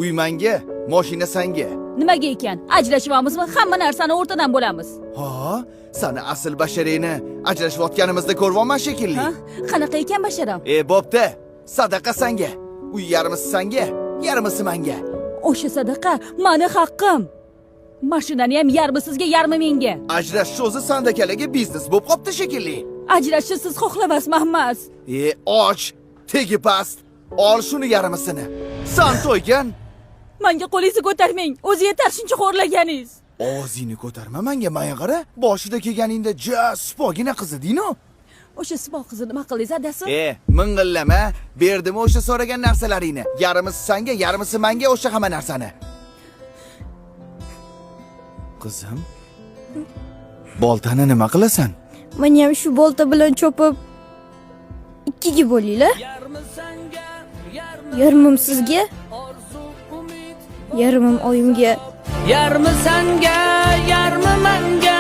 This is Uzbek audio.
Uy manga, mashina sanga. Nimaga ekan? Ajrashyapmizmi? Hamma narsani o'rtadan bo'lamiz. Ha, sani asl basharingni ajrashayotganimizda ko'ryapman shekilli. Ha? Qanaqa ekan basharam? E, bo'pti. Sadaqa sanga. Uy yarmisi sanga, yarmisi manga. O'sha sadaqa mani haqqim. Mashinani ham yarmi sizga, yarmi menga. Ajrashish o'zi sandakalaga biznes bo'lib qopti shekilli. Ajrashishni siz xohlamasman emas. E, och, tegi past. Ol shuni yarmisini. San to'ygan. Manga qo'lingizni ko'tarmang. O'zi yetar shuncha xo'rlaganingiz. Og'zingni ko'tarma manga, manga qara. Boshida kelganingda ja sipogina qiz eding-ku. O'sha sipo qizni nima qildingiz adasi? E, ming'illama, berdimi o'sha so'ragan narsalaringni. Yarmisi sanga, yarmisi manga o'sha hamma narsani. Qizim, boltani nima qilasan? Meni ham shu bolta bilan chopib ikkiga bo'linglar. Yarmim sizga, yarmim oyimga. Yarmi sanga, yarmi manga.